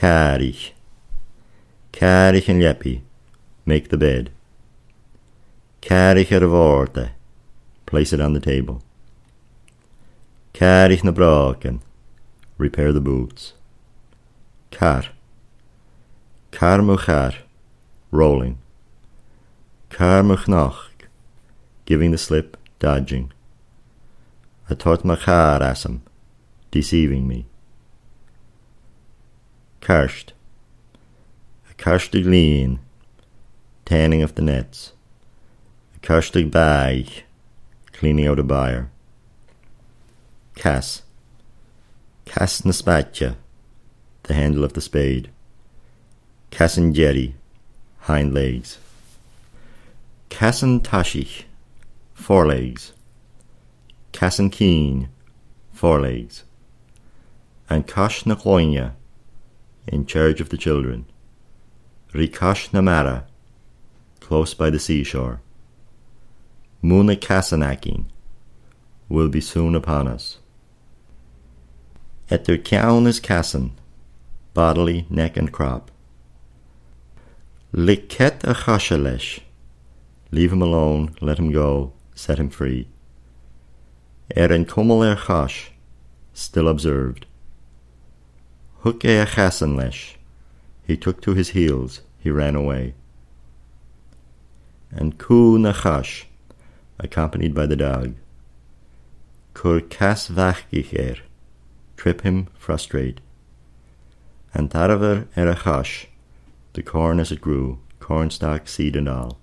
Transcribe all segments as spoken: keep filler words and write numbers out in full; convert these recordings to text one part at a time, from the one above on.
Càraich. Càraich an leabaidh. Make the bed. Càraich air a' bhòrd e. Place it on the table. Càraich na brògan. Repair the boots. Car. Car mu char. Rolling. Car mu chnoc. Giving the slip, dodging. A' toirt mo chàr asam. Deceiving me. Cairt. A' cairteadh lìn. Tanning of the nets. A' cairteadh bàidh. Cleaning out a byre. Cas. Cas na spaidse. The handle of the spade. Cas an deiridh. Hind legs. Cas an toisich. Forelegs. Cas an cinn. Forelegs. An cois na cloinne. In charge of the children. Ri cois na mara. Close by the seashore. Mu na casan againn. Will be soon upon us. Eadar ceann is casan. Bodily, neck and crop. Leig cead a' choise leis. Leave him alone, let him go, set him free. Air an cumail air chois. Still observed. Thug e a chasan leis. He took to his heels. He ran away. An cù na chois. Accompanied by the dog. Cuir cas bhacaich air. Trip him, frustrate. An tarbhar air a chois. The corn as it grew, cornstalk, seed and all.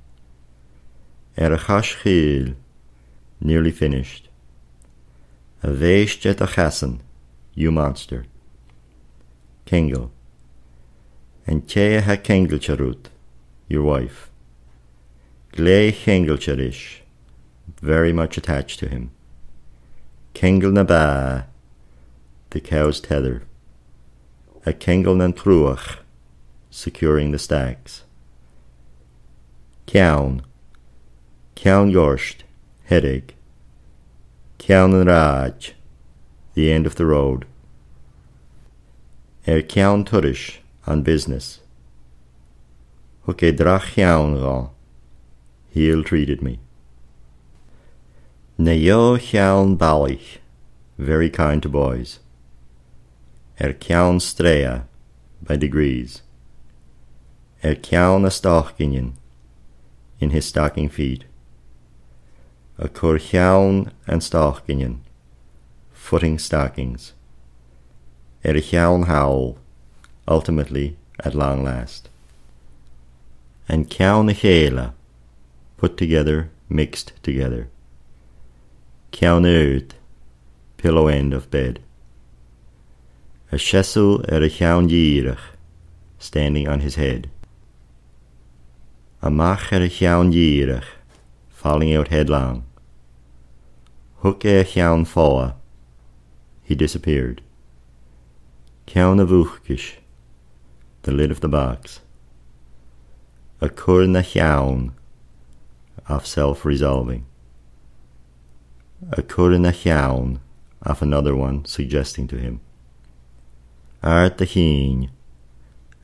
Air a chois chaoil. Nearly finished. A bhèist, a do chasan. You monster. Ceangal. An tè a tha ceangailte riut. Your wife. Glè cheangailte ris. Very much attached to him. Ceangal na bà. The cow's tether. A' ceangal nan truach. Securing the stacks. Ceann. Ceann goirt. Headache. Ceann an rathaid. The end of the road. Air ceann turais. On business. Thug e droch cheann dhomh. He ill-treated me. Na dheagh cheann balaich. Very kind to boys. Air ceann sreatha. By degrees. Air ceann a stocainnean. In his stocking feet. A' cur cheann an stocainnean. Footing stockings. Air a cheann thall. Ultimately, at long last. An ceann a chèile. Put together, mixed together. Ceann aodaich. Pillow end of bed. A' seasamh air a cheann dìreach. Standing on his head. A-mach air a cheann dìreach. Falling out headlong. Thug e a cheann fodha. He disappeared. Ceann a' bhucais. The lid of the box. A' cur na cheann. Of self-resolving. A' cur na cheann. Of another one suggesting to him. Àrd a chinn.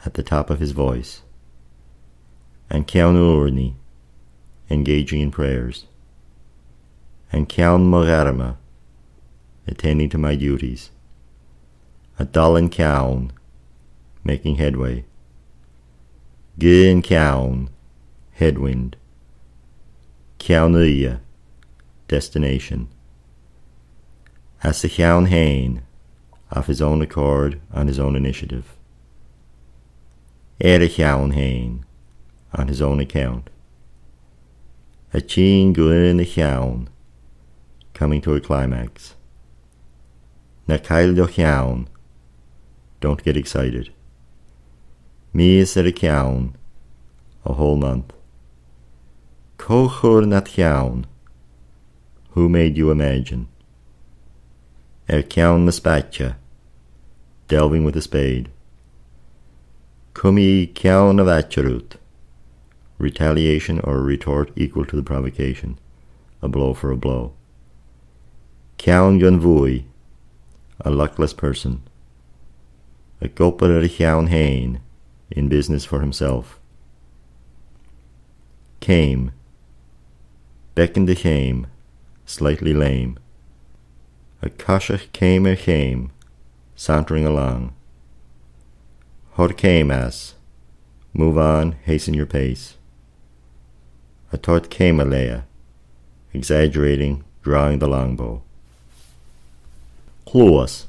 At the top of his voice. An ceann ùrnaigh. Engaging in prayers. An ceann mo ghairme. Attending to my duties. A' dol an ceann. Making headway. Gaoth an ceann. Headwind. Ceann-uidhe. Destination. Às a cheann fhèin. Of his own accord, on his own initiative. Air a cheann fhèin. On his own account. A' tighinn gu aon a cheann. Coming to a climax. Na caill do cheann. Don't get excited. Mìos air a ceann. A whole month. Cò chuir nad cheann. Who made you imagine? Air ceann na spaidse. Delving with a spade. Cumaidh ceann a' bhaidse riut. Retaliation or retort equal to the provocation. A blow for a blow. Ceann gun bhuaidh. A luckless person. Ag obair air a cheann fhèin, in business for himself. Ceum. Beagan de cheum, slightly lame. A' coiseachd ceum air cheum, sauntering along. Thoir ceum às. Move on, hasten your pace. A' toirt ceum a leatha, exaggerating, drawing the longbow. Cluas.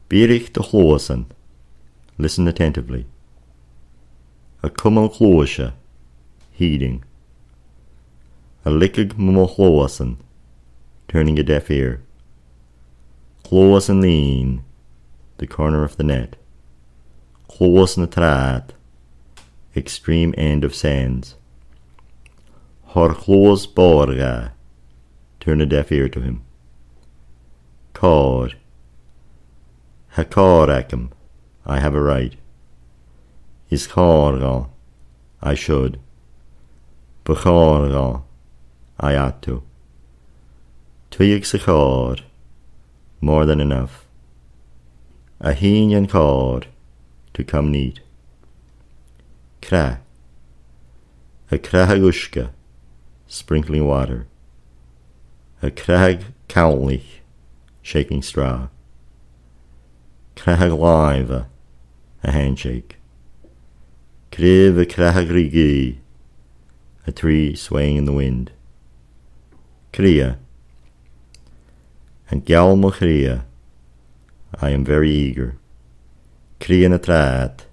Bìodh do chluasan. Listen attentively. A' cumail cluaise, heeding. A' leigeadh mo chluasan, turning a deaf ear. Cluas an linn, the corner of the net. Cluas na tràghad, extreme end of sands. Thoir cluas bodhar dha, turn a deaf ear to him. Còir. Tha còir agam, I have a right. Is còir dhomh, I should. Bu chòir dhomh, I ought to. Tuilleadh 's a chòir, more than enough. A shìn an còir, to come neat. Crath. A' crathadh uisge, sprinkling water. A' crathadh camhlaich, shaking straw. Crathadh làimhe, a handshake. Craobh a' crathadh ri gaoith, a tree swaying in the wind. Cridhe. An geal mo chridhe, I am very eager. Cridhe na tràghad,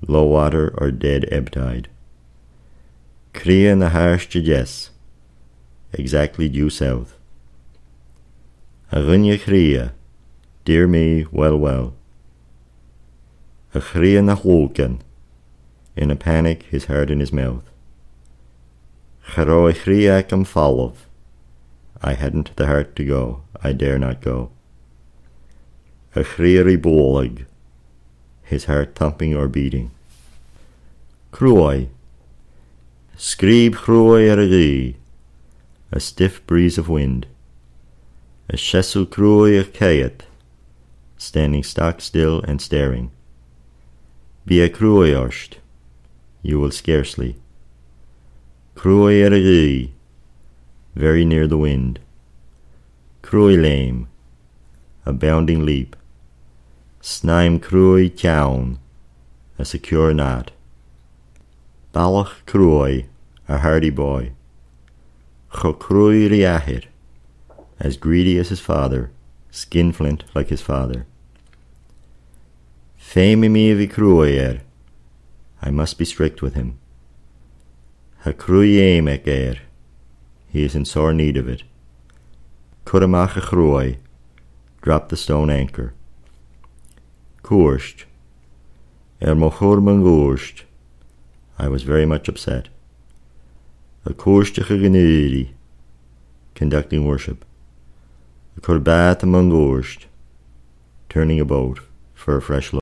low water or dead ebb tide. Cridhe na h-àirde deas, exactly due south. A dhuine chridhe, dear me, well, well. A' chridhe na shlògan, in a panic, his heart in his mouth. Cha robh a' chridhe agam falbh, I hadn't the heart to go, I dare not go. A' chridhe ri bualadh, his heart thumping or beating. Cruaidh. Sgrìob chruaidh air a' ghaoith, a stiff breeze of wind. A' seasamh cruaidh a' coimhead, standing stock still and staring. Bidh e cruaidh ort, you will scarcely. Cruaidh air a' ghaoith, very near the wind. Cruaidh leum, a bounding leap. Snaidhm cruaidh teann, a secure knot. Balach cruaidh, a hardy boy. Cho cruaidh ri athair, as greedy as his father, skinflint like his father. Feumaidh mi a bhith cruaidh air, I must be strict with him. Tha cruaidh-fheum aige air, he is in sore need of it. Cuir a-mach a' chruaidh, drop the stone anchor. Cuairt. Air mo chur mun cuairt, I was very much upset. A' cuairteachadh an aoraidh, conducting worship. A' cur bàta mun cuairt, turning a boat for a fresh load.